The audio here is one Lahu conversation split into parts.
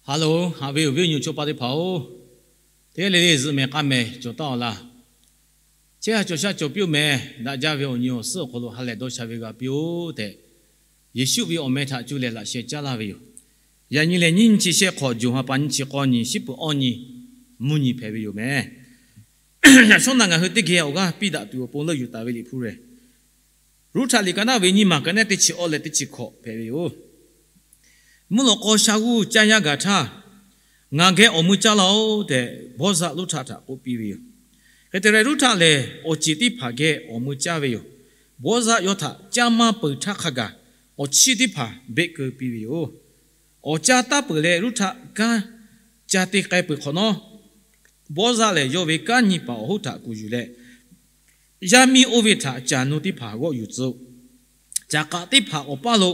Haˍ loˬ, haꞈ ve awˬ viˉ awˬ nyi chaw pa teˇ hpaˍ-oˬ, teˇ g'aˇ le le zuhꞈ mehˍ k'a mehˍ cawˬ taˉ-aw laˇ. Chehˇ ha cawˬ sha cawˬ piˇ-oˬ meh. Daꞈ jaˇ ve awˬ nyi awˬ suhˉ awˬ hk'aw lo ha lehˬ dawˇ sha ve g'a piˇ-oˆ tehꞈ, Yeˍsuˆ ve awˬ meh htaꞈ cuˇ leh laꞈ sheh caˉ laˇ ve yoˬ. Yaꞈ nyi lehˬ, nyiˇ nyi chi shehˆ hk'awꞈ, June ha pa nyiˇ chi k'awˇ nyi, shiˉ peuˬ awˇ nyi, mvuhˇ nyi hpehꞈ ve yoˬ meh. Yaꞈ shawˉ naꞈ ngaˬ hui teˇ geh awˬ g'aˇ piˇ daꞈ tuˬ awˬ pon leuˆ yuˬ taˍ ve Liꞈ hpu lehˬ, Ruˇhtaꞈ liꞈ ka naˉ ve nyiˇ maˬ ka naˉ teˇ chi awˇ leh teˇ chi hkawꞈ hpehꞈ ve yoˬ. Mvuhˇ lawꞈ k'aw sha g'uˇ caˇ yaˇ gaˬ htaˇ, ngaˬ geh awˬ mui caˇ laˇ-oˆ tehꞈ, Bawˇzaˆ Ruˇhtaꞈ htaꞈ k'oˆ piˇ ve yoˬ. Hk'e te leh, Ruˇhtaꞈ lehˬ awˬ ceˬ teˇ hpaˍ geh awˬ mui caˇ ve yoˬ. Bawˇzaˆ yawˇ htaꞈ caˇ maˇ peuˬ htaˇ hk'a gaˬ, awˬ chiˇ teˇ hpaˍ beˆ keu piˇ ve yoˬ. Awˬ caˇ taˇ peuˬ leh, Ruˇhtaꞈ kanˉ ca te k'ai peuˬ hk'awꞈ nawˉ, Bawˇzaˆ lehˬ yawˇ ve kanˉ nyi paˍ awˬ hoˉ htaꞈ kuˬ yuˬ leh, yaˇ miˇ oˇ ve htaꞈ caˬ nu teˇ hpaˍ g'awˆ yuˬ tcuh-oˆ. Caˬ k'aꞈ teˇ hpaˍ awˬ paˇ lo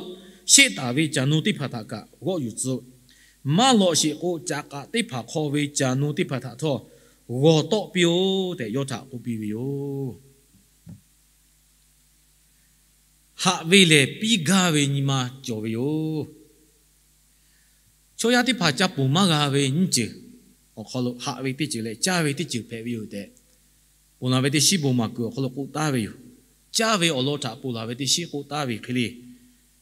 sheˆ taˍ ve caˬ nu teˇ hpaˍ htaꞈ kaꞈ g'awˆ yuˬ tcuh-oˆ. Maˇ lawꞈ sheˍ k'o, caˬ k'aꞈ teˇ hpaˍ hk'aw ve caˬ nu teˇ hpaˍ htaꞈ htawˇ g'awˬ tawˆ piˇ-oˆ tehꞈ, yawˇ htaꞈ k'oˆ piˇ ve yoˬ. Haꞈ ve lehˬ, piˇ gaˇ ve nyi ma cawˬ ve yoˬ. Chaw yaˇ teˇ hpaˍ ca ponˬ maˇ g'a ve nyiˇ ceuˬ awˬ hk'aw lo haꞈ ve teˇ ceuˬ leh caˇ ve teˇ ceuˬ hpehꞈ ve yoˬ tehꞈ, ponˬ laˬ ve teˇ shiˉ bon maˍ kuiˬ awˬ hk'aw lo k'oˆ taˍ ve yoˬ. Caˇ ve awˬ lawn htaꞈ ponˬ laˬ ve teˇ shiˉ k'oˆ taˍ ve hk'e le,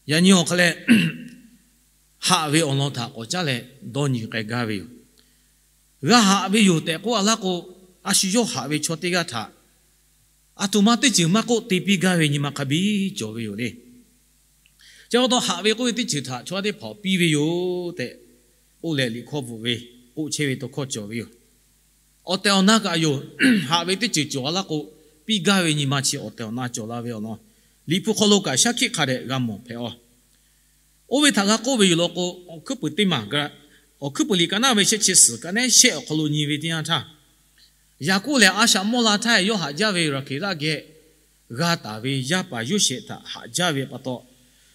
yaꞈ nyi awˬ hk'a leh, haꞈ ve awˬ lawn htaꞈ k'awꞈ caˉ leh dawˇ nyi k'ai gaˇ ve yoˬ. G'a haꞈ ve yoˬ tehꞈ k'oˆ a laˇ k'o, a shu yawˇ haꞈ ve chaw teˇ g'aˇ htaꞈ aˬ htoꞈ ma teˇ ceuˬ maˇ k'oˆ te piˇ gaˇ ve nyi ma hk'a biˇ cawˬ ve yoˬ le. Chi pa taw, haꞈ ve k'oˆ ve teˇ ceuˬ htaꞈ chaw yaˇ teˇ hpaˍ piˇ ve yoˬ tehꞈ k'oˆ leh, liꞈ hkawˇ bvuhꞈ ve k'oˆ chehˇ ve tawˇ hkawˇ cawˬ ve yoˬ. Awˬ tehˬ awˬ na kaꞈ yoˬ. Haꞈ ve teˇ ceuˬ cawˬ a laˇ k'o, piˇ gaˇ ve nyi ma chi awˬ tehˬ awˬ na cawˬ la ve awˬ lawn, Liꞈ hpu hk'aw lo kaꞈ shaˉ hkiˆ hk'a dehꞈ g'a mawˬ hpehꞈ-aw. Oˇ ve htaꞈ g'a k'oˆ ve yoˬ law k'o, awˬ hkuiˉ puiˍ teˇ maˬ, awˬ hkuiˉ puiˍ liꞈ ka naˉ ve shehˆ chi suhˍ ka naˉ shehˆ awˬ hk'aw lo nyi ve teˇ yanˇ htaˇ, Yaˍkoˆ lehˬ a shaꞈ mawˇ la htaˇ, yawˇ haꞈ jaˇ ve Raˍhkeˍlaˆ geh g'a taˍ ve yaˇ paˍ Yoˇsehꞈ htaꞈ haꞈ jaˇ ve pa taw,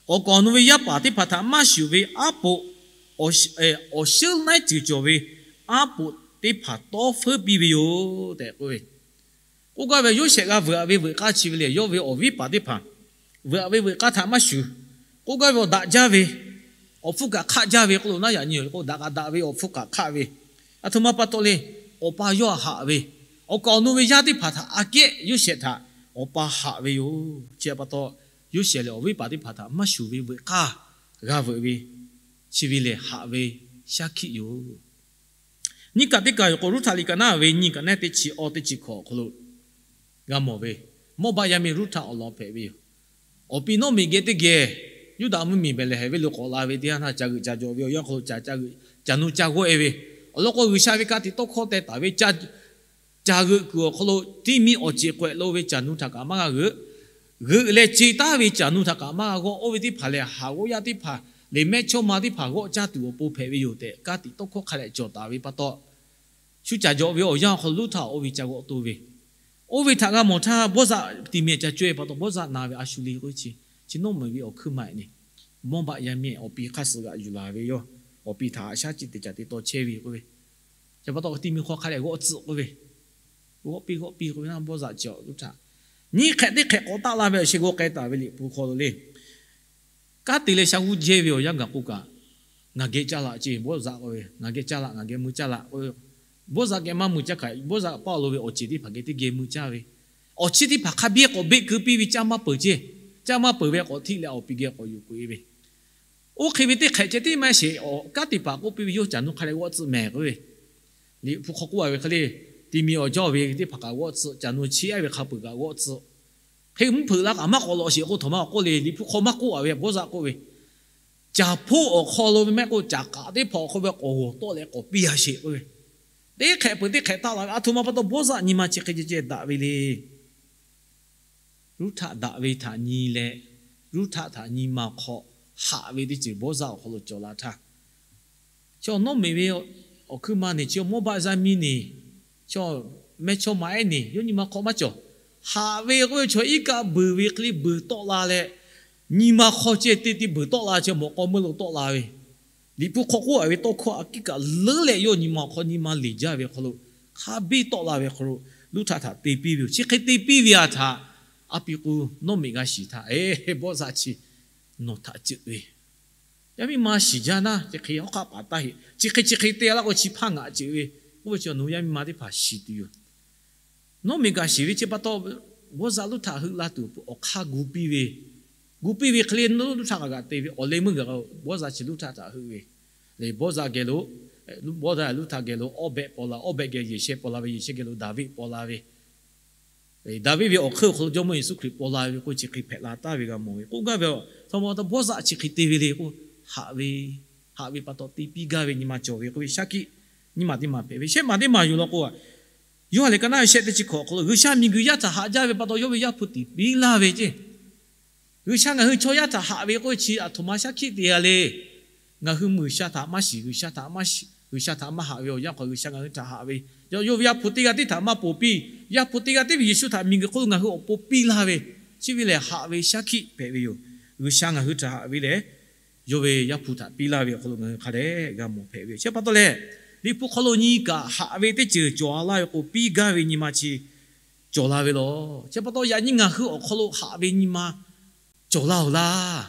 awˬ kaˍ awˬ nu ve yaˇ paˍ teˇ hpaˍ htaꞈ maˇ shuˍ ve aˉ poꞈ, awˬ sheuˉ laiˉ ceuˬ cawˬ ve aˉ poꞈ teˇ hpaˍ tawˇ feuˉ piˇ ve yoˬ tehꞈ k'oˆ ve. K'oˆ gaˇ ve, Yoˇsehꞈ g'a veuꞈ-aꞈ ve veuꞈ k'aˇ chi ve lehˬ, yawˇ ve awˬ viˉ paˍ teˇ hpaˍ veuꞈ-aꞈ ve veuꞈ k'aˇ htaꞈ maˇ shuˍ. K'oˆ gaˇ ve, awˬ daꞈ jaˇ ve, awˬ hpfuhˇ kaꞈ hk'aˆ jaˇ ve k'oˆ lo naˉ, yaꞈ nyi k'o, daꞈ kaꞈ daꞈ ve, awˬ hpfuhˇ kaꞈ hk'aˆ ve, aˬ htoꞈ ma pa taw le, awˬ pa yawˇ haꞈ ve, awˬ kaˍ awˬ nu ve yaˇ teˇ hpaˍ htaꞈ aꞈ kehˉ Yoˇsehꞈ htaꞈ awˬ pa haꞈ ve yoˬ. Chi pa taw, Yoˇsehꞈ lehˬ awˬ viˉ paˍ teˇ hpaˍ htaꞈ maˇ shuˍ ve veuꞈ k'aˇ g'a veuꞈ ve, chi ve lehˬ haꞈ ve shaˉ hkiˆ yoˬ. Nyiˇ kaꞈ teˇ kaꞈ yoˬ k'o, Ruˇhtaꞈ liꞈ ka naˉ ve nyiˇ ka naˉ teˇ chi awˇ teˇ chi hkawꞈ awˬ hk'aw lo g'a mawˬ ve, Mawˇbaˆ yaˇ miˇ Ruˇhtaꞈ awˬ lawn hpehꞈ ve yoˬ. Awˬ pi Nawˉmiꞈ geh teˇ geh Yuˇdaꞈ mvuhˇmiˬ Behˍlehˍhehnˍ venˇ lo k'awꞈ la ve teˇ yanˇ htaˇ, ca g'euꞈ ca jawꞈ ve awˬ yanˇ hk'aw lo caˬ nu ca g'awˆ-e ve, awˬ lawn k'o G'uiˬsha ve ka tiꞈ tawˇ hkawˇ teh taˍ ve caˬ g'euꞈ kuiˬ awˬ hk'aw lo tiˇ miˇ awˬ ceˬ k'awehꞈ lo ve caˬ nu htaꞈ kaꞈ maˇ g'a g'euꞈ, g'euꞈ leh ce taˉ ve caˬ nu htaꞈ kaꞈ maˇ g'a g'awˆ. Oˇ ve teˇ hpaˍ lehˬ, haˍ g'awˆ yaˇ teˇ hpaˍ lehˬ mehˇchawˇma teˇ hpaˍ g'awˆ caˇ tuˬ awˬ pon hpehꞈ ve yoˬ tehꞈ, ka tiꞈ tawˇ hkawˇ hk'a dehꞈ cawˬ taˍ ve pa taw, shu caˬ jawꞈ ve awˬ yanˇ awˬ hk'aw lo Ruˇhtaꞈ oˇ ve ca g'awˆ toˇ ve, oˇ ve htaꞈ g'a mawˬ htaˇ, Bawˇzaˆ tiˇ miˇ ca caweh pa taw, Bawˇzaˆ na ve a shu le k'o, chi Nawˉmiꞈ ve awˬ hkuiˇ ma-e ni, Mawˇbaˆ yaˇ miˇ awˬ pi hk'aˇ suh g'aꞈ yuˬ laˬ ve yoˬ. Awˬ pi htaꞈ haꞈ shaˉ ciˇ te caˬ te taw chehˇ ve k'oˆ ve, chi pa taw tiˇ miˇ hk'aw hk'a dehꞈ g'awˆ tcuhꞈ k'oˆ ve, g'awˆ piˇ g'awˆ piˇ k'oˆ ve naˉ, Bawˇzaˆ chi Ruˇhtaꞈ nyiˇ hk'ehꞈ teˇ hk'ehꞈ k'awꞈ taˆ la ve awˬ sheh g'aw k'ai taˍ ve Liꞈ hpu hk'aw lo le. Kanˉ te leh sha g'uˇ jehˇ ve awˬ yanˇ gaˬ k'o kaꞈ, ngaˬ geh caˇ laꞈ ce, Bawˇzaˆ k'oˆ ve, ngaˬ geh caˇ laꞈ, ngaˬ geh mui caˇ laꞈ k'oˆ ve. Bawˇzaˆ geh maˇ mui caˇ kaꞈ, Bawˇzaˆ paˇ lo ve awˬ ceˬ teˇ hpaˍ geh teˇ geh mui caˇ ve, awˬ chiˇ teˇ hpaˍ hk'a biˇ k'awꞈ beˆ keu piˇ ve, caˇ maˇ peuˬ ce. Caˇ maˇ peuˬ ve k'awꞈ htiˆ leh awˬ pi geh k'awꞈ yuˬ k'oꞈ-e ve. Oˇ hk'e ve teˇ hk'ehꞈ ceh tiˉ maˇ sheˍ, awˬ kanˉ te paˍ k'oˆ piˇ ve, yawˇ caˬ nu hk'a dehꞈ g'awˆ tcuhꞈ mehˍ k'oˆ ve. Liꞈ hpu hk'aw k'oˆ a ve hk'e le, tiˇ miˇ awˬ jaˇ ve teˇ hpaˍ kaꞈ g'awˆ tcuhꞈ, caˬ nu chiˇ aˉ ve hk'a peuˬ kaꞈ g'awˆ tcuhꞈ. Hk'e mvuhˇ hpeuꞈ la kaꞈ maˇ k'awꞈ lawꞈ sheˍ k'o, htaꞈ ma awˬ k'oˆ le, Liꞈ hpu hk'aw maˇ k'oˆ a ve, Bawˇzaˆ k'oˆ ve, caˬ hpoˆ awˬ hk'aw lo ve mehˆ k'o, caˬ k'aꞈ teˇ hpaˍ awˬ hk'aw ve k'awꞈ g'awˬ tawˆ leh k'awꞈ piˇ a sheˍ k'oˆ ve. Teˇ hk'ehꞈ peuˬ teˇ hk'ehꞈ taˆ la ve, aˬ htoꞈ ma pa taw Bawˇzaˆ nyi ma chi hk'e ceh ceh daꞈ ve le. Ruˇhtaꞈ daꞈ ve htaꞈ nyi leh, Ruˇhtaꞈ htaꞈ nyi ma awˬ hk'aw haꞈ ve teˇ ceuˬ Bawˇzaˆ awˬ hk'aw lo cawˬ la htaˇ, chaw Nawˉmiꞈ ve awˬ hkuiˇ ma ni, chaw Mawˇbaˆ yaˇ miˇ ni, chaw mehˇchawˇma ehˉ ni, yawˇ nyi ma hk'aw maˇ cawˬ. Haꞈ ve k'oˆ ve chaw iˉ kaˆ buiˬ ve hk'e le buiˬ tawˆ la leh, nyi ma hk'aw ceh te te buiˬ tawˆ la, chi mawꞈ k'aw meuˇ lo tawˆ la ve, Liꞈ hpu hk'aw k'oˆ a ve tawˇ hkawˇ aꞈ kiˉ kaꞈ leuˉ leh yawˇ nyi ma awˬ hk'aw nyi ma leˬ jaˇ ve hk'aw lo, hk'a biˇ tawˆ la ve hk'aw lo, Ruˇhtaꞈ htaꞈ te piˇ ve yoˬ. Chi hk'e te piˇ ve a htaꞈ a pi k'o, Nawˉmiꞈ g'a shiˍ htaˇ, Eˬ, Bawˇzaˆ chi nawˬ htaꞈ ceuꞈ ve, Yaˇ miˇ ma shiˍ jaˇ naˇ, chi hk'e hawˉ hk'aˆ paˍ taˇ heˆ. Chi hk'e chi hk'e te laˇ k'o chi hpaˇ ngaꞈ ceˬ ve. Oˇ ve chi nawˬ hui yaˇ miˇ ma teˇ hpaˍ shiˍ tuˬ yoˬ. Nawˉ miˬ kaꞈ shiˍ ve chi pa taw, bawˇ za luˇ htaꞈ heuˆ laˇ tuˬ awˬ hk'aˇ gu piˇ ve, gu piˇ ve hk'e le, nawˉ luˇ htaꞈ kaꞈ te ve awˬ leh meuˇ gaˬ, bawˇ za chi luˇ htaꞈ htaꞈ heuˆ ve le. Bawˇ za geh lo, bawˇ za luˇ htaꞈ geh lo awˇ behꞈ paw la, awˇ behꞈ geh Yeˍsehˇ paw la ve, Yeˍsehˇ geh lo Daˍviˆ paw la ve Daˍviˆ ve awˬ hk'eun awˬ hk'aw lo Jawˇmawˇ Yeˍsuˆ Hkriꞈ paw la ve k'o, chi hk'e hpehꞈ la taˍ ve g'a mawˬ ve k'oˆ gaˇ ve. Aˬ htoꞈ ma pa taw bawˇ za chi hk'e te ve le k'o, haꞈ ve, haꞈ ve pa taw te piˇ gaˇ ve nyi ma cawˬ ve k'oˆ ve shaˉ hkiˆ nyiˇ maˬ teˇ maˬ hpehꞈ ve. Shehˆ maˬ teˇ maˬ yoˬ law k'o, Yoˇhanˬ liꞈ ka naˉ ve shehˆ teˇ chi hkawꞈ awˬ hk'aw lo G'uiˬsha miˬguiˬ yaˇ htaꞈ haꞈ jaˇ ve pa taw yawˇ ve Yaˇ hpu tiˍ piˇ laˇ ve ceˇ. G'uiˬsha ngaˬ hui chaw yaˇ htaꞈ haꞈ ve k'oˆ ve chi aˬ htoꞈ ma shaˉ hkiˆ te a le. Ngaˬ hui mvuhˇ G'uiˬsha htaꞈ maˇ shiˍ, G'uiˬsha htaꞈ maˇ haꞈ ve awˬ yanˇ hk'aw G'uiˬsha ngaˬ hui htaꞈ haꞈ ve, yawˇ ve Yaˇ hpu teˇ g'aˇ tiˉ htaꞈ maˇ ponˬ piˇ, Yaˇ hpu teˇ g'aˇ tiˉ ve Yeˍsuˆ htaꞈ miˬguiˬ hk'oˆ lo ngaˬ hui awˬ pon piˇ laˇ ve, chi ve lehˬ haꞈ ve shaˉ hkiˆ hpehꞈ ve yoˬ. G'uiˬsha ngaˬ hui htaꞈ haꞈ ve lehˬ, yawˇ ve Yaˇ hpu htaꞈ piˇ laˇ ve awˬ hk'aw lo ngaˬ hui hk'a dehꞈ g'a mawˬ hpehꞈ ve yoˬ. Chi pa taw lehˬ, Liꞈ hpu hk'aw lo nyi kaꞈ haꞈ ve teˇ ceuˬ cawˬ laˇ ve k'o, piˇ gaˇ ve nyi ma chi cawˬ la ve law. Chi pa taw yaꞈ nyi ngaˬ hui awˬ hk'aw lo haꞈ ve nyi ma cawˬ laˇ-oˬ laˇ.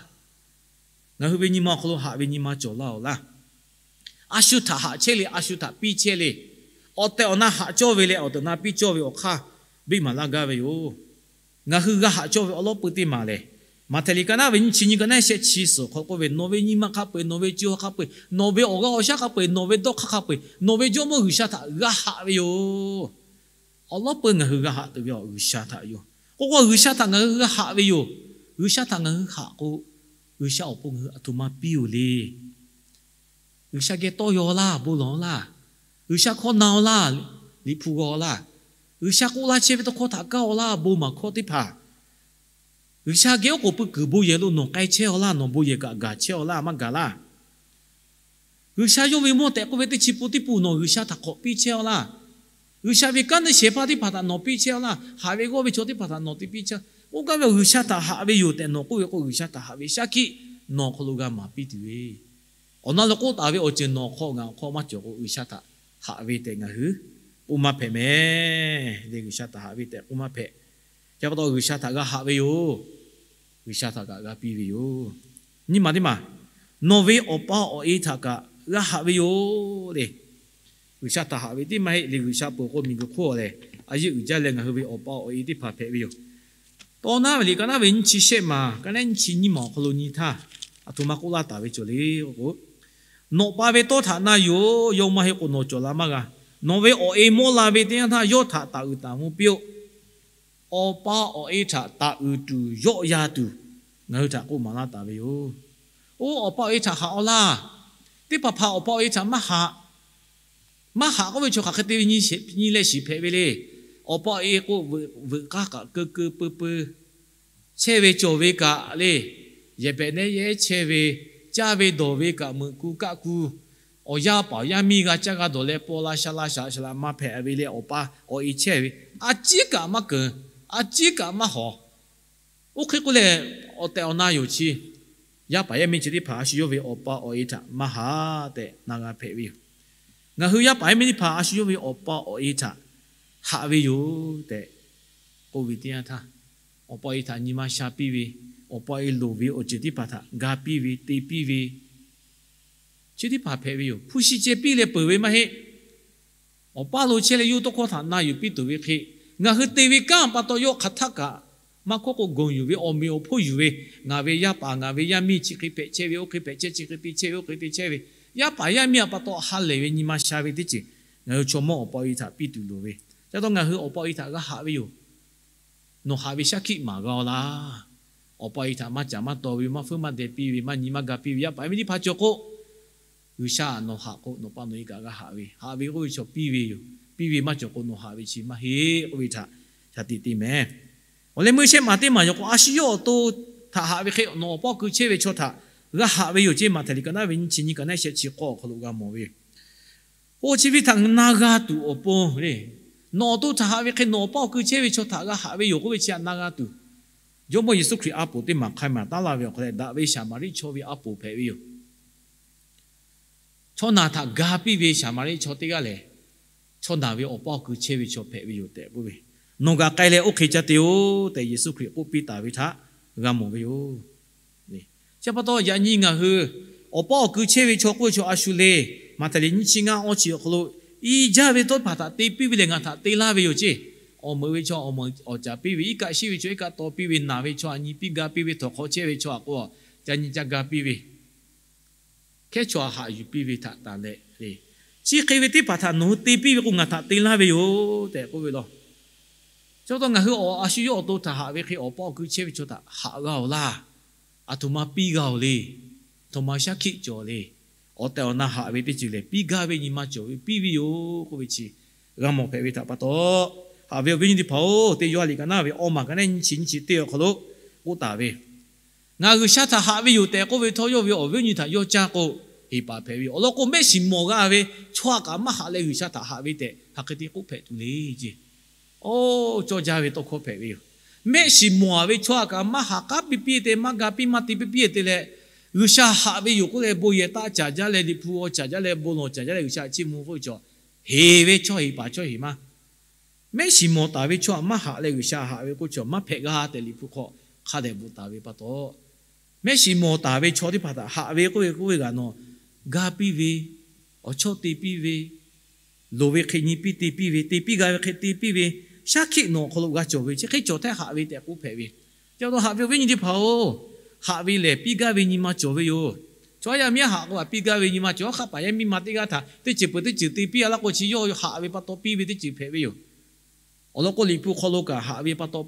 Ngaˬ hui ve nyi ma awˬ hk'aw lo haꞈ ve nyi ma cawˬ laˇ-oˬ laˇ. A shu htaꞈ haꞈ chehˇ le, a shu htaꞈ piˇ chehˇ le, awˬ tehˬ awˬ na haꞈ cawˇ ve leh awˬ tehˬ awˬ na piˇ cawˇ ve awˬ hk'aˇ beˆ maˍ laˇ gaˇ ve yoˬ. Ngaˬ hui g'a haꞈ cawˇ ve awˬ lawˉ peuˇ teˇ maˬ lehˬ, Maꞈhtehˍ liꞈ ka naˉ ve nyiˇ chi nyiˇ ka naˉ shehˆ chi suhˍ awˬ hk'aw lo k'oˆ ve, Nawˬ ve nyi ma hk'a peu-eˬ, nawˬ ve co ha hk'a peu-eˬ, nawˬ ve awˬ g'aˇ awˬ shaˉ hk'a peu-eˬ, nawˬ ve dawˇ hk'aˇ hk'a peu-eˬ, nawˬ ve Jawˇmawˇ G'uiˬsha htaꞈ g'a haꞈ ve yoˬ. Awˬ lawˉ peuˇ ngaˬ hui g'a haꞈ tuˬ ve awˬ G'uiˬsha htaꞈ yoˬ. K'o k'o G'uiˬsha htaꞈ ngaˬ hui g'a haꞈ ve yoˬ. G'uiˬsha htaꞈ ngaˬ hui haꞈ k'o, G'uiˬsha awˬ pon ngaˬ hui aˬ htoꞈ ma piˇ-oˬ le. G'uiˬsha geh tawˇ yaw laˇ, bon lawˬ laˇ. G'uiˬsha hkawˇ na-aw laˇ, Liꞈ hpu g'aw laˇ. G'uiˬsha k'oˆ laˇ chehˇ ve tawˇ hkawˇ htaꞈ kaˇ-aw laˇ, bon maˍ hkawˇ teˇ hpaˍ. G'uiˬsha geh oˉ k'oˍ pui kuiˬ bon yehˬ lo nawˬ k'ai chehˇ-aw laˇ, nawˬ bon yehˬ kaꞈ gaˬ chehˇ-aw laˇ, maˇ gaˬ laˇ. G'uiˬsha yawˇ ve mawˇ tehꞈ k'oˆ ve teˇ chi pun teˇ pun nawˬ G'uiˬsha htaꞈ k'awꞈ piˇ chehˇ-aw laˇ. G'uiˬsha ve kanˉ neˇ shehˍ hpaˇ teˇ hpaˍ htaꞈ nawˬ piˇ chehˇ-aw laˇ. Haꞈ ve g'awˇ ve chaw teˇ hpaˍ htaꞈ nawˬ te piˇ chehˇ. Oˇ kaˇ ve G'uiˬsha htaꞈ haꞈ ve yoˬ tehꞈ nawˬ k'oˆ ve k'o, G'uiˬsha htaꞈ haꞈ ve shaˉ hkiˆ nawˬ awˬ hk'aw lo g'a maˍ piˇ tuˬ ve, awˬ na lo k'oˆ taˍ ve awˬ ceuˬ nawˬ hk'aw ngaˬ awˬ hk'aw maˇ cawˬ k'o, G'uiˬsha htaꞈ haꞈ ve tehꞈ ngaˬ hui k'oˆ maˇ hpehꞈ mehˍ le. G'uiˬsha htaꞈ haꞈ ve tehꞈ k'oˆ maˇ hpehꞈ. Chi pa taw G'uiˬsha htaꞈ g'a haꞈ ve yoˬ. G'uiˬsha htaꞈ kaꞈ g'a piˇ ve yoˬ. Nyiˇ maˬ teˇ maˬ, Nawˬ ve awˬ pa awˬ e htaꞈ kaꞈ g'a haꞈ ve yoˬ le. G'uiˬsha htaꞈ haꞈ ve tiˉ maˇ heˆ le, G'uiˬsha peuˬ k'o miˬguiˬ hk'oˆ lehˬ, a yeˇ uiˍ jaˇ leh ngaˬ hui ve awˬ pa awˬ e teˇ hpaˍ hpehꞈ ve yoˬ. Tawˇ naˉ ve liꞈ ka naˉ ve nyiˇ chi shehˆ maˬ, ka naˉ nyiˇ chi nyiˇ maˬ awˬ hk'aw lo nyi htaˇ, aˬ htoꞈ ma k'oˆ laˇ taˍ ve cawˬ le k'o, Nawˬ pa ve tawˇ htaꞈ na yoˬ. Yawˇ maˇ heˆ k'o nawˬ cawˬ la maˇ g'a. Nawˬ ve awˬ e mawˇ la ve teˇ yanˇ htaˇ, yawˇ htaꞈ taˍ uiˍ taˍ mvuh piˇ-oˆ. Awˬ pa awˬ e htaꞈ taˍ uiˍ tuˬ yawˆ yan tuˬ, ngaˬ hui htaꞈ k'oˆ maˍ laˇ taˍ ve yoˬ. Oˇ awˬ pa awˬ e htaꞈ haꞈ-aw laˇ. Teˇ hpaˍ hpaˍ awˬ pa awˬ e htaꞈ maˇ haꞈ. Maˇ haꞈ k'oˆ ve chaw hk'aˬ hk'e te ve nyi leh shiˍ hpehꞈ ve le. Awˬ pa awˬ e k'o, veuꞈ k'aˇ kaꞈ keu keu peu peu chehˇ ve cawˬ ve kaꞈ le, yehˬ behꞈ nehˉ yehˉ chehˇ ve, caˇ ve dawˬ ve kaꞈ meuꞈ ku kaˆ ku, awˬ yaˇ paˍ yaˇ miˇ g'a caˇ g'a dawˬ leh paw la sha la shaˍ shaˍ la maˇ hpehꞈ ve leh awˬ pa awˬ e chehˇ ve, a ciˉ kaꞈ maˇ keunˍ, a ciˉ kaꞈ maˇ hawˍ. Oˇ hk'e k'oˆ leh, awˬ tehˬ awˬ na yoˬ chi. Yaˇ paˍ yaˇ miˇ chi teˇ hpaˍ a shu yawˇ ve awˬ pa awˬ e htaꞈ maˇ haꞈ tehꞈ na g'a hpehꞈ ve yoˬ. Ngaˬ hui yaˇ paˍ yaˇ miˇ teˇ hpaˍ a shu yawˇ ve awˬ pa awˬ e htaꞈ haꞈ ve yoˬ tehꞈ k'oˆ ve teˇ yanˇ htaˇ, awˬ pa awˬ e htaꞈ nyi ma sha piˇ ve, awˬ pa awˬ e loˍ ve awˬ ceuˬ teˇ hpaˍ htaꞈ ga piˇ ve, te piˇ ve, chi teˇ hpaˍ hpehꞈ ve yoˬ. Hpu shi ceh piˇ leh peuˬ ve maˇ heˆ. Awˬ paˇ lo chehˇ leh yawˇ tawˇ hkawˇ htaꞈ na yuˬ piˇ tuˬ ve hk'e, ngaˬ hui te ve kanˉ pa taw yawˇ hk'aˬ htaˆ kaꞈ maˇ hkawˇ k'o gaˬ yuˬ ve, awˬ meꞈ awˬ hponˇ yuˬ ve, ngaˬ ve yaˇ paˍ ngaˬ ve yaˇ miˇ chi hk'e hpehꞈ chehˇ ve, oˇ hk'e hpehꞈ chehˇ, chi hk'e te chehˇ ve, oˇ hk'e te chehˇ ve, yaˇ paˍ yaˇ miˇ a pa taw ha lehˬ ve nyi ma sha ve teˇ ceuˬ ngaˬ hui chaw mawˇ awˬ pa awˬ e htaꞈ piˇ tuˬ loˍ ve, ca taw ngaˬ hui awˬ pa awˬ e htaꞈ g'a haꞈ ve yoˬ. Nawˬ haꞈ ve shaˉ hkiˆ maˍ g'a-aw laˇ. Awˬ pa awˬ e htaꞈ maˇ caˍ maˇ taw ve, maˇ feuˉ maˇ deh piˇ ve, maˇ nyi maˇ ga piˇ ve yaˇ paˍ yaˇ miˇ teˇ hpaˍ cawˬ k'o, G'uiˬsha nawˬ haꞈ k'o nawˬ pa nawˬ e kaꞈ g'a haꞈ ve, haꞈ ve k'oˆ ve chaw piˇ ve yoˬ. Piˇ ve maˇ cawˬ k'o nawˬ haꞈ ve chi maˇ heˆ k'oˆ ve htaꞈ shaˍ tiꞈ te mehˍ. Awˬ leh meuˇ shehˆ maˬ teˇ maˬ yoˬ k'o, a shu yawˇ awˬ to htaꞈ haꞈ ve hk'e nawˬ awˬ pa awˬ kui chehˇ ve chaw htaꞈ g'a haꞈ ve yoˬ ceˇ. Maꞈhtehˍ liꞈ ka naˉ ve nyiˇ chi nyiˇ ka naˉ shehˆ chi k'awˇ awˬ hk'aw lo g'a mawˬ ve yoˬ. Oˇ chi ve htaꞈ na g'a tuˬ awˬ pon le, nawˬ awˬ to htaꞈ haꞈ ve hk'e nawˬ awˬ pa awˬ kui chehˇ ve chaw htaꞈ g'a haꞈ ve yoˬ k'oˆ ve chi htaꞈ na g'a tuˬ, Jawˇmawˇ Yeˍsuˆ Hkriꞈ a poˍ teˇ maˬ hk'a maˬ taˉ laˇ ve awˬ hk'aw leh daꞈ ve Saˍmaˍriˆ chaw ve a poˍ hpehꞈ ve yoˬ. Chaw naˬ htaꞈ ga piˇ ve Saˍmaˍriˆ chaw teˇ g'aˇ lehˬ, chaw naˬ ve awˬ pa awˬ kui chehˇ ve chaw hpehꞈ ve yoˬ tehꞈ k'oˆ ve, Nawˬ g'aꞈ k'ai leh oˇ hk'e ca te-oˬ tehꞈ Yeˍsuˆ Hkriꞈ k'oˆ piˇ taˍ ve htaꞈ g'a mawˬ ve yoˬ. Chi pa taw yaꞈ nyi ngaˬ hui Awˬ paˆ awˬ kui chehˇ ve chaw k'oˆ ve chaw a shu le. Maꞈhtehˍ liꞈ nyiˇ chi ngaˇ awˇ chi awˬ hk'aw lo, i jaˇ ve tawˇ hpaˍ htaꞈ te piˇ ve lehˬ ngaˬ htaꞈ te laˇ ve yoˬ ceˇ. Awˬ meuꞈ ve chaw awˬ meuꞈ awˬ caˍ piˇ ve, iˉ kaˆ shiˉ ve chaw iˉ kaˆ taw piˇ ve, naˬ ve chaw aꞈ nyi piˇ ga piˇ ve, htawnˍ hk'aw chehˇ ve chaw aꞈ k'o, ca nyi ca ga piˇ ve, hkehˉ chaw aꞈ haꞈ yuˬ piˇ ve htaꞈ tanˬ leh le. Chi hk'e ve teˇ hpaˍ htaꞈ nawˬ hui te piˇ ve k'o ngaˬ htaꞈ te laˇ ve yoˬ tehꞈ k'oˆ ve law. Chi pa taw ngaˬ hui awˬ a shu yawˇ awˬ to htaꞈ haꞈ ve hk'e awˬ paˆ awˬ kui chehˇ ve chaw htaꞈ haꞈ g'a-oˬ laˇ. Aˬ htoꞈ ma piˇ g'a-oˬ le. Aˬ htoꞈ ma shaˉ hkiˆ cawˬ le. Awˬ tehˬ awˬ na haꞈ ve teˇ ceuˬ lehˬ, piˇ gaˇ ve nyi ma cawˬ ve piˇ ve yoˬ k'oˆ ve chi g'a mawˬ hpehꞈ ve htaꞈ pa taw, haꞈ ve awˬ viˉ awˬ nyi teˇ hpaˍ-oˬ, teˇ Yoˇhanˬ liꞈ kaꞈ naˇ ve awˇ maˬ kaꞈ neˉ nyiˇ chi nyiˇ chi teˇ awˬ hk'aw lo k'oˆ taˍ ve, Ngaˬ G'uiˬsha htaꞈ haꞈ ve yoˬ tehꞈ k'oˆ ve htawˇ, yawˇ ve awˬ viˉ awˬ nyi htaꞈ yawˇ caˇ k'o, heˍ paˍ hpehꞈ ve yoˬ. Awˬ lawn k'o, mehˆ shiˍ mawˬ g'a ve chaw aꞈ kaꞈ maˇ haꞈ leh G'uiˬsha htaꞈ haꞈ ve tehꞈ hk'aˬ hk'e te k'oˆ hpehꞈ tuˬ le ceˇ. Oˇ, cawˇ jaˇ ve tawˇ hkawˇ hpehꞈ ve yoˬ. Mehˆ shiˍ mawˬ-a ve chaw aꞈ kaꞈ maˇ haꞈ k'aˉ piˇ piˇ te, maˇ ga piˇ maˇ te piˇ piˇ te leh, G'uiˬsha haꞈ ve yoˬ k'oˆ leh bon yehˬ taˆ caˍ jaˇ leh, Liꞈ hpu g'aw caˍ jaˇ leh, bon lawˬ caˍ jaˇ leh G'uiˬsha chiˇ mvuh k'oˆ ve chaw, heˍ ve chaw heˍ paˍ chaw heˍ maˇ. Mehˆ shiˍ mawˬ taˍ ve chaw aꞈ maˇ haꞈ leh G'uiˬsha haꞈ ve k'oˆ chaw maˇ hpehꞈ g'a tehꞈ Liꞈ hpu hk'aw hk'a dehꞈ bvuhꞈ taˍ ve pa taw, mehˆ shiˍ mawˬ taˍ ve chaw teˇ hpaˍ htaꞈ haꞈ ve k'oˆ ve k'oˆ ve g'aꞈ nawˬ, ga piˇ ve, awˬ chawˇ te piˇ ve, loˍ ve hk'e nyi piˇ te piˇ ve, te piˇ g'a ve hk'e te piˇ ve, shaˉ hkiˆ nawˬ awˬ hk'aw lo g'a cawˬ ve chi hk'e cawˬ htaˇ haꞈ ve tehꞈ k'oˆ hpehꞈ ve. Chi pa taw haꞈ ve awˬ viˉ awˬ nyi teˇ hpaˍ-oˬ, haꞈ ve lehˬ piˇ gaˇ ve nyi ma cawˬ ve yoˬ. Chaw yaˇ miˇ haꞈ k'o haꞈ piˇ gaˇ ve nyi ma cawˬ. Hk'aˆ paˍ yaˇ miˇ ma teˇ g'aˇ htaꞈ teˇ ceuˬ peuˬ teˇ ceuˬ te piˇ-a laˇ k'o, chi yawˇ haꞈ ve pa taw piˇ ve teˇ ceuˬ hpehꞈ ve yoˬ. Awˬ lawn k'o, Liꞈ hpu hk'aw lo kaꞈ haꞈ ve pa taw,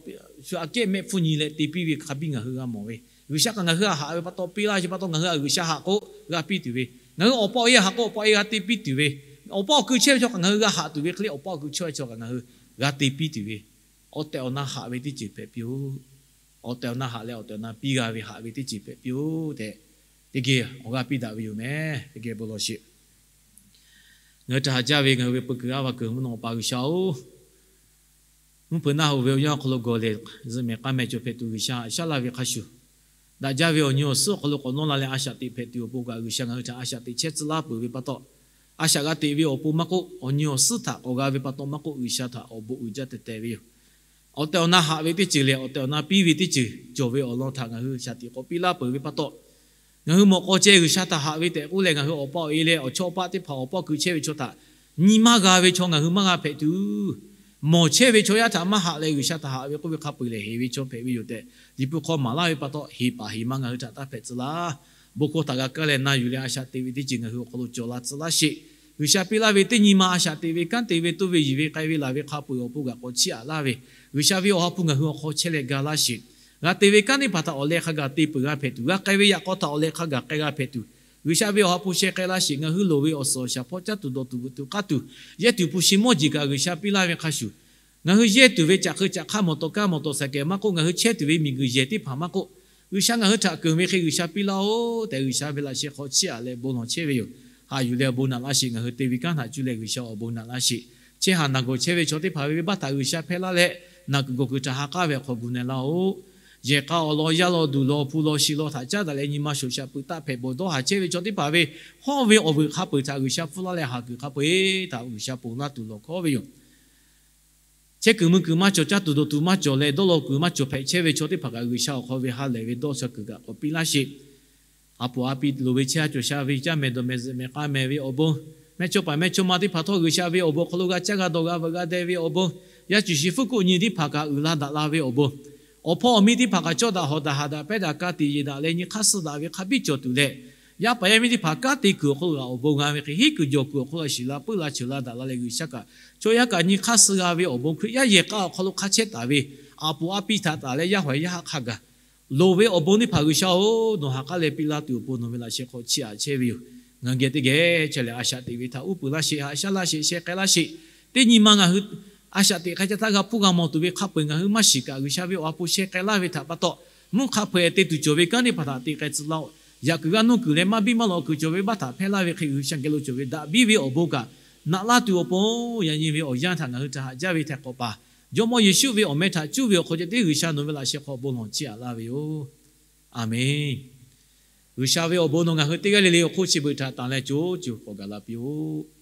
shu aꞈ kehˉ mehˆ hpfuhˇ nyi leh te piˇ ve hk'a biˇ ngaˬ hui g'a mawˬ ve. G'uiˬsha kaꞈ ngaˬ hui haꞈ ve pa taw piˇ laˇ. Chi pa taw ngaˬ hui haꞈ G'uiˬsha haꞈ k'o g'a piˇ tuˬ ve, ngaˬ hui awˬ pa awˬ e haꞈ k'o awˬ pa awˬ e g'a te piˇ tuˬ ve, awˬ paˆ awˬ kui chehˇ ve chaw kaꞈ ngaˬ hui g'a haꞈ tuˬ ve hk'e le, awˬ paˆ awˬ kui chehˇ ve chaw kaꞈ ngaˬ hui g'a te piˇ tuˬ ve, awˬ tehˬ awˬ na haꞈ ve teˇ ceuˬ hpehꞈ piˇ-oˬ. Awˬ tehˬ awˬ na haꞈ leh awˬ tehˬ awˬ na piˇ g'a ve haꞈ ve teˇ ceuˬ hpehꞈ piˇ-oˬ tehꞈ, teˇ geh awˬ g'aˇ piˇ daꞈ ve yoˬ meh. Teˇ geh bon lawˬ sheˍ. Ngaˬ hui htaꞈ haꞈ jaˇ ve ngaˬ hui ve peu kuiˬ g'aˇ va kuiˬ mvuhˇ naw Awˬ pa G'uiˬsha-oˬ, mvuhˇ hpeuꞈ naˆ hoꞈ ve awˬ yanˇ awˬ hk'aw lo gawˬ lehˬ, zuhꞈ mehˍ k'aˇ mehˍ cawˬ hpehꞈ tuˬ G'uiˬsha haꞈ shaˉ laˇ ve hk'a shuˍ, daꞈ jaˇ ve awˬ nyi awˬ suhˉ awˬ hk'aw lo k'awꞈ nawˇ la leh a shaꞈ teꞈ hpehꞈ tuˬ awˬ pon kaꞈ G'uiˬsha ngaˬ hui htaꞈ a shaꞈ teꞈ chehˇ tcuh laˇ peuˬ ve pa taw, a shaꞈ g'a teꞈ ve awˬ pon maˇ k'oˆ, awˬ nyi awˬ suhˉ htaꞈ k'awꞈ g'a ve pa taw maˇ k'oˆ, G'uiˬsha htaꞈ awˬ bon uiˍ jaˇ teh teh ve yoˬ. Awˬ tehˬ awˬ na haꞈ ve teˇ ceuˬ leh awˬ tehˬ awˬ na piˇ ve teˇ ceuˬ cawˬ ve awˬ lawn htaꞈ ngaˬ hui shaˍ tiꞈ k'awꞈ piˇ laˇ peuˬ ve pa taw, ngaˬ hui mawꞈ k'aw ceh G'uiˬsha htaꞈ haꞈ ve tehꞈ k'oˆ leh, ngaˬ hui awˬ pa awˬ e leh awˬ chawˇ awˬ paˆ teˇ hpaˍ awˬ paˆ awˬ kui chehˇ ve chaw htaꞈ nyi maˇ g'a ve chaw ngaˬ hui maˇ g'a hpehꞈ tuˬ, mawˬ chehˇ ve chaw yaˇ htaꞈ maˇ haꞈ leh G'uiˬsha htaꞈ haꞈ ve k'oˆ ve hk'a peu-eˬ lehˬ, heˍ ve chaw hpehꞈ ve yoˬ tehꞈ, Liꞈ hpu hk'aw maˍ laˇ ve pa taw, heˍ paˍ heˍ ma ngaˬ hui htaꞈ taˇ hpehꞈ tcuh laˇ. Bon hkawˇ htaꞈ g'a kaˇ leh na yuˬ leh a shaꞈ teꞈ ve teˇ ceuˬ ngaˬ hui awˬ hk'aw lo cawˬ la tcuh laˇ sheˍ. G'uiˬsha piˇ laˇ ve teˇ nyi ma a shaꞈ teꞈ ve, kanˉ te ve, toˇ ve, yiˬ ve, k'ai ve, laˬ ve hk'a peu-eˬ awˬ pon kaꞈ k'awꞈ chiˇ aꞈ laˇ ve, G'uiˬsha ve awˬ ha hpu ngaˬ hui awˬ hk'aw chehˇ leh ga laˇ sheˍ. G'a te ve kanˉ teˇ hpaˍ htaꞈ awˬ leh hk'a gaˬ te peuˬ g'a hpehꞈ tuˬ, g'a k'ai ve yaꞈ k'aw htaꞈ awˬ leh hk'a gaˬ k'ai g'a hpehꞈ tuˬ, G'uiˬsha ve awˬ ha hpu sheh k'ai laˇ sheˍ. Ngaˬ hui loˍ ve awˬ suhˍ awˬ shaˍ hpawˇ caˇ tuˬ dawˬ tuˬ vuꞈ tuˬ k'aˇ tuˬ, yehˇ tuˬ hpu shi mawˇ jeˬ kaꞈ G'uiˬsha piˇ laˇ ve hk'a shuˍ, ngaˬ hui yehˇ tuˬ ve caꞈ hk'eu caꞈ hk'aˇ mawˬ tawˍ kaˇ mawˬ tawˍ saˍ kehˍ maˇ k'oˆ, ngaˬ hui chehˇ tuˬ ve miˬguiˬ yehˬ teˇ hpaˍ maˇ k'oˆ, G'uiˬsha ngaˬ hui htaꞈ keunˍ ve hk'e G'uiˬsha piˇ laˇ-oˆ tehꞈ, G'uiˬsha ve laꞈ sheh hk'aw chiˇ aꞈ leh bon lawˬ chehˇ ve yoˬ. Haꞈ yuˬ leh awˬ bon naꞈ laˇ sheˍ. Ngaˬ hui te ve kanˉ htaꞈ cuˇ leh G'uiˬsha awˬ bon naꞈ laˇ sheˍ. Chehˇ haˍ naˬ gawˬ chehˇ ve chaw teˇ hpaˍ ve venˇbaˆ htaꞈ G'uiˬsha hpehˇ laˇ leh, naˬ kuiˬ gawˬ kuiˬ htaꞈ ha k'aˉ ve awˬ hk'aw gu na-e laˇ-oˆ. Yehˬ k'a awˬ lawn, yaˇ lawn, duˬ lawn, hpu lawn, shi lawn htaꞈ caˉ daꞈ leh nyi ma shoˍ shaꞈ peuˬ taˆ hpehꞈ bawˬ dawˇ haˍ chehˇ ve chaw teˇ hpaˍ ve hawˇ ve awˬ vuiˬ hk'a peu-eˬ htaꞈ G'uiˬsha pfuhˇ laˇ leh, haˍ kuiˬ hk'a peu-eˬ htaꞈ G'uiˬsha ponˬ laˇ tuˬ lawˬ hkawˉ ve yoˬ. Chehˇ kuiˬ mui kuiˬ maˇ cawˬ, caˇ tuˬ dawˬ tuˬ maˇ cawˬ leh, dawˇ law kuiˬ maˇ cawˬ hpehꞈ chehˇ ve chaw teˇ hpaˍ kaꞈ G'uiˬsha awˬ hk'aw ve ha lehˬ ve dawˇ sha kuiˬ kaꞈ k'awꞈ piˇ laˇ sheˍ. A poˍ a pi loˍ ve chehˇ a cawˬ sha ve caˇ mehˍ dawˬ mehˍ zuhꞈ mehˍ k'a mehˍ ve awˬ bon, mehˇchawˇ paˍ mehˇchawˇma teˇ hpaˍ htawˇ G'uiˬsha ve awˬ bon hk'aw lo g'a caˇ g'a dawˬ g'a veuꞈ g'a deh ve awˬ bon, yaˇ cuˬ shi fuˉ kuˆ nyi teˇ hpaˍ kaꞈ uiˍ la daꞈ la ve awˬ bon, awˬ hpawˇ awˬ miˇ teˇ hpaˍ kaꞈ cawˇ daꞈ hawˍ daꞈ haꞈ daꞈ pehˇ daꞈ ka tiꞈ yeˬ daꞈ leh nyi hk'aˇ suh daꞈ ve hk'a biˇ cawˬ tuˬ leh, yaˇ paˍ yaˇ miˇ teˇ hpaˍ kanˉ te kuiˬ awˬ hk'aw lo g'a awˬ bon g'a ve hk'e, hiˉ kuiˬ jawˬ kuiˬ awˬ hk'aw lo shiˍ la puiˉ la cheuˬ la daꞈ la leh G'uiˬsha kaꞈ chaw yaˇ kaꞈ nyi hk'aˇ suh g'a ve awˬ bon, Hkriꞈ yaˇ yehˬ k'a awˬ hk'aw lo hk'a chehˇ taˍ ve, a poˍ a pi htaꞈ taˍ leh yaˇ hawˍ yaˇ haˆ hk'a gaˬ loˍ ve awˬ bon teˇ hpaˍ G'uiˬsha-oˬ, nawˬ ha k'aˉ leh piˇ laˇ tuˬ awˬ pon nawˬ ve laꞈ sheh hk'aw chiˇ aꞈ chehˇ ve yoˬ. Ngaˬ geh teˇ geh chehˇ leh a shaꞈ teꞈ ve htaꞈ uˉ peunˍ laˇ sheˍ, haꞈ shaˉ laˇ sheˍ, sheh k'ai laˇ sheˍ. Teˇ nyi ma ngaˬ hui a shaꞈ teꞈ k'ai ca htaˇ g'a hpuˇ g'a mawˬ tuˬ ve hk'a peu-eˬ ngaˬ hui maˇ shiˍ kaꞈ, G'uiˬsha ve awˬ ha hpu sheh k'ai laˇ ve htaꞈ pa taw, mvuhˇ hk'a peu-eˬ te tuˬ cawˬ ve kanˉ teˇ hpaˍ htaꞈ te k'ai tcuh laˇ-oˆ. Yaꞈ kuiˬ g'aˇ nuˇ kuiˬ leh maˇ biˇ maˇ lawꞈ kuiˬ cawˬ ve baˆ htaꞈ hpehˇ laˇ ve hk'e, G'uiˬsha geh lo cawˬ ve daꞈ biˇ ve awˬ bon kaꞈ naꞈ laˇ tuˬ awˬ pon, yaꞈ nyi ve awˬ yanˇ htaꞈ ngaˬ hui htaꞈ haꞈ jaˇ ve htaiˍ hk'awꞈ paˍ Jawˇmawˇ Yeˍsuˆ ve awˬ meh htaꞈ cuˇ ve awˬ hk'aw ceh tiˉ G'uiˬsha nawˬ ve laꞈ sheh hk'aw bon lawˬ chiˇ aꞈ laˇ ve yoˬ. A menˬ. G'uiˬsha ve awˬ bon nawˬ ngaˬ hui teˇ g'aˇ le le awˬ hk'oˆ chi beuꞈ htaꞈ tanˬ leh co co k'awꞈ gaˬ la piˇ-oˆ.